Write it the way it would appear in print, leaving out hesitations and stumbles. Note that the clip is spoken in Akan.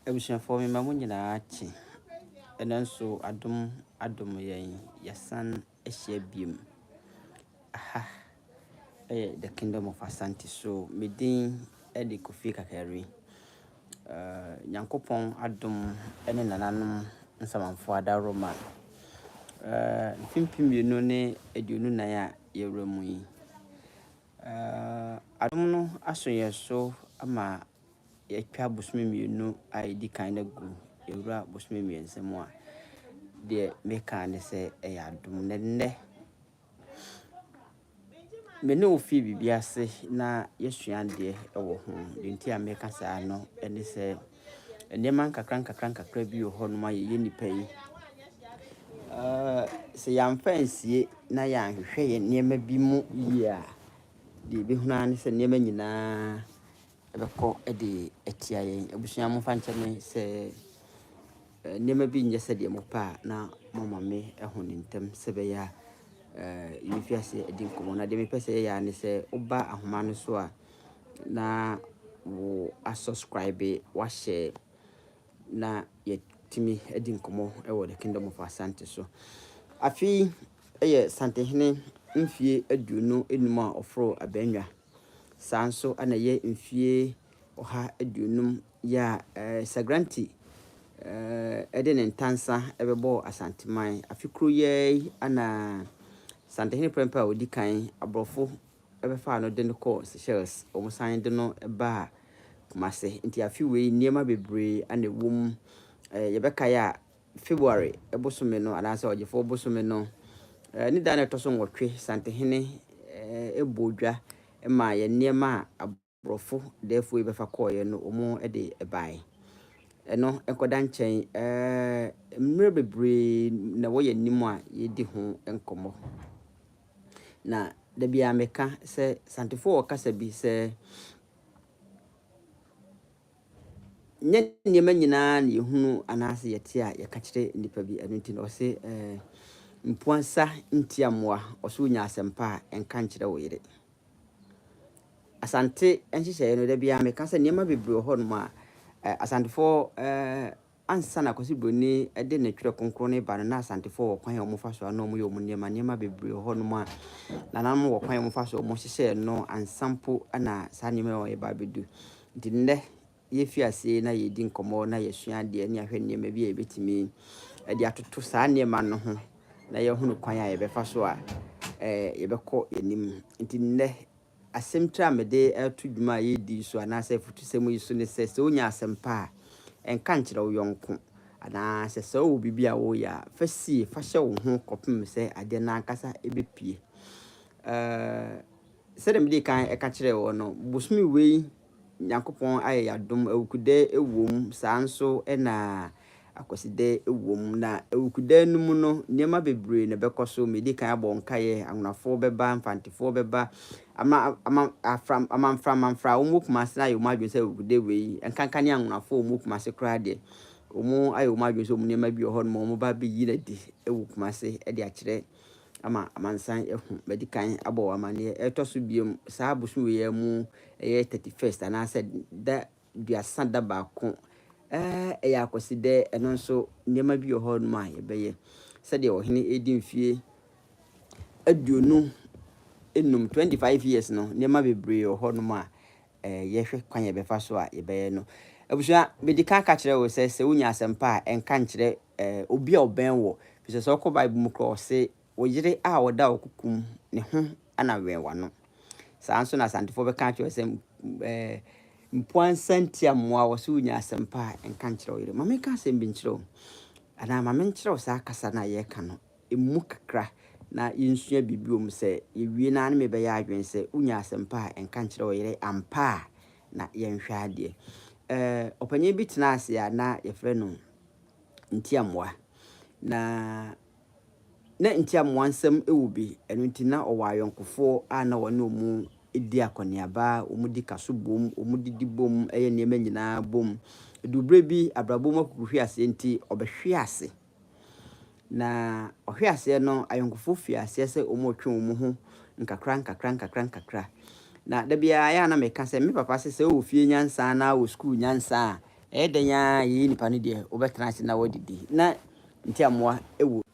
Abusuafoɔ mema mo nyinaa kye. Ɛnnɛ nso adom adom yɛn, yɛasan ahyia biom. Aha yɛ The Kingdom of Asante so. Me din de Kofi Kakari. Uh, Nyankopɔn adom ne nananom nsamanfoɔ adaworoma. Uh, mfe 2024 a yɛwura mu yi, uh, adom no aso yɛn so ama Yɛatwa bosome mmienu a ɛdi kan no agu, yɛwura bosome mmiɛnsa mu a, deɛ meka ne sɛ ɛyɛ adom. Na nnɛ, me ne wo fii biribi ase na yɛasua adeɛ wɔ ho. Deɛ nti a meka saa no ne sɛ, nneɛma nkakra nkakra nkakra bi wɔ hɔnom a yɛyɛ nnipa yi, sɛ yɛamfa ansie na yɛanhwehwɛ yɛn nneɛma bi mu yie a, deɛ yɛbɛhunu ara ne sɛ nneɛma nyinaa bɛkɔ de atia yɛn. Abusua momfa nkyɛ me sɛ nneɛma bi nyɛ sɛdeɛ mopɛ a na moama me ahu no ntɛm sɛ ɛbɛyɛ a yɛbɛfi aseɛ adi nkɔmmɔ. Na deɛ mepɛ sɛ yɛyɛ ara ne sɛ woba ahoma no so a na wo asubscribe, wahyɛ na yɛtumi adi nkɔmmɔ wɔ The Kingdom of Asante so. Afe yi yɛ Santehene mfie 25 a ɔforoo abannwa. Saa nso na ɛyɛ mfie 150 yi a Sagranti de ne ntansa bɛbɔɔ Asanteman. Afe koro yi ara yi na Santehene Prempeh a ɔdi kan, aborɔfo bɛfaa no de no kɔɔ Seychelles. Wɔsan de no baa Kumase. Nti afe wei nneɛma bebree na ɛwɔ mu. Yɛbɛkae a, February bosome no anaasɛ Ɔgyefoɔ bosome no ne da a ɛtɔ so nwɔtwe, Santehene bɔɔ dwa maa yɛn nneɛma a aborɔfo dɛɛfoɔ yi bɛfa kɔeɛ no, wɔde baeɛ. Ɛno nkɔda nkyɛn, mmerɛ bebree na ɛwɔ yɛn anim a yɛdi ho nkɔmmɔ. Na da biara meka sɛ Santefoɔ wɔ kasa bi sɛ, Nyɛ nneɛma nyinaa na yɛhunu anaasɛ yɛte a yɛka kyerɛ nnipa bi. Ɛno nti na ɔse eh, mpuansa ntia mmoa, ɔse wonya asɛmpa a ɛnka nkyerɛ wo yere. Asante nhyehyɛeɛ no, da biara meka sɛ nneɛma bebree wɔ hɔnom a eh, Asantefoɔ eh, Ansa na Kwasi Broni de ne Twerɛ Kronkron no reba no, na Asantefoɔ wɔ kwan a wɔfa so a na wɔyɛ wɔn nneɛma. Nneɛma bebree wɔ hɔnom a nananom wɔ kwan a wɔfa so a wɔhyehyɛɛ no ansa mpo na saa nneɛma yi reba abɛdu. Nti nnɛ yɛrefi aseɛ yi na yɛredi nkɔmmɔ na yɛasua adeɛ ne yɛahwɛ nneɛma bi a yɛbɛtumi de atoto saa nneɛma no ho na yɛahunu kwan a yɛbɛfa so a yɛbɛkɔ yɛn anim. Nti nnɛ Asɛmtire a mede reto dwuma a yɛredi yi so anaasɛ afutusɛm yi so ne sɛ, sɛ wonya asɛmpa a, nka nkyerɛ wo yɔnko. Anaasɛ sɛ wowɔ biribi a woreyɛ a, fa sie, fa hyɛ wo ho kɔpem sɛ adeɛ no ankasa bɛpue. Ɛɛ, sɛdeɛ mede kan ɛka kyerɛɛ wɔ no, bosome wei Nyankopɔn ayɛ yɛn adom, Awukudɛ wom, saa nso na Akwasidɛ wom. Na Awukudɛ no mu no, nneɛma bebree na ɛbɛkɔ so. Medi kan abɔ nkaeɛ, Anwonafoɔ bɛba, Mfantefoɔ bɛba, ama, ama, afra, amanfra, amanfra a wɔwɔ Kumase no ayɛ wɔn adwene sɛ Awukudɛ wei, nkanka ne Anwonafoɔ a wɔwɔ Kumase koraa deɛ, wɔn ayɛ wɔn adwene sɛ wɔn nneɛma bi wɔ hɔ nom a wɔba abɛyi no adi wɔ Kumase de akyerɛ ama amansan ahu. Madi kan abɔ wo amanneɛ. Ɛtɔ so biom, saa bosome wei ara mu, ɛyɛ 31st anaasɛ da duasa da baako, ɛyɛ Akwasidɛ, ɛno nso nneɛma bi wɔ hɔ nom a yɛbɛyɛ. Sɛdeɛ ɔhene redi mfie 25, 25 years no, nneɛma bebree wɔ hɔ nom a yɛhwɛ kwan a yɛbɛfa so a yɛbɛyɛ no. Abusua, medi kan ka kyerɛ wo sɛ, sɛ wonya asɛmpa a, ɛnka nkyerɛ obi a ɔbɛn wɔ. Efisɛ sɛ wokɔ Bible mu koraa ɔse, wo yere a ɔda wo kokom, ne ho na wɛn w'ano. Saa nso na Asantefoɔ bɛka akyerɛ wo sɛ, mpuansa ntia mmoa, wɔ sɛ wonya asɛmpa a, ɛnka nkyerɛ wo yere. Ma menka asɛm bi nkyerɛ wo, anaa ma menkyerɛ wo saa kasa no a yɛreka no mu kakra na yɛnsua biribi wɔ mu. Sɛ yɛwie no ara ne mebɛyɛ adwene sɛ wonya asɛmpa a, ɛnka nkyerɛ wo yere ampa a, na yɛnhwɛ adeɛ. Ɔpanyin bi tenaa ase a na yɛfrɛ no Ntiamoa. Na na Ntiamoa nsam wɔ bi, ɛno nti na ɔwɔ ayɔnkofoɔ a na wɔne wɔn di akɔneaba, wɔdi kaso bom, wɔdidi bom, yɛ nneɛma nyinaa bom. Ɛduu berɛ bi, abrabɔ mu akukuhweaseɛ nti, ɔbɛhwee ase. Na ɔhwee aseɛ no, ayɔnkofoɔ fii aseɛ sɛ wɔretwe wɔn ho nkakra nkakra nkakra nkakra. Na da biara ɛyɛ a na meka sɛ, me papa se sɛ wowɔ fie nyansa anaa wɔ sukuu nyansa a, Ɛyɛ dɛn ara yɛyɛ nipa no deɛ, wobɛtena ase na woadidi. Na ntiamoa wɔ.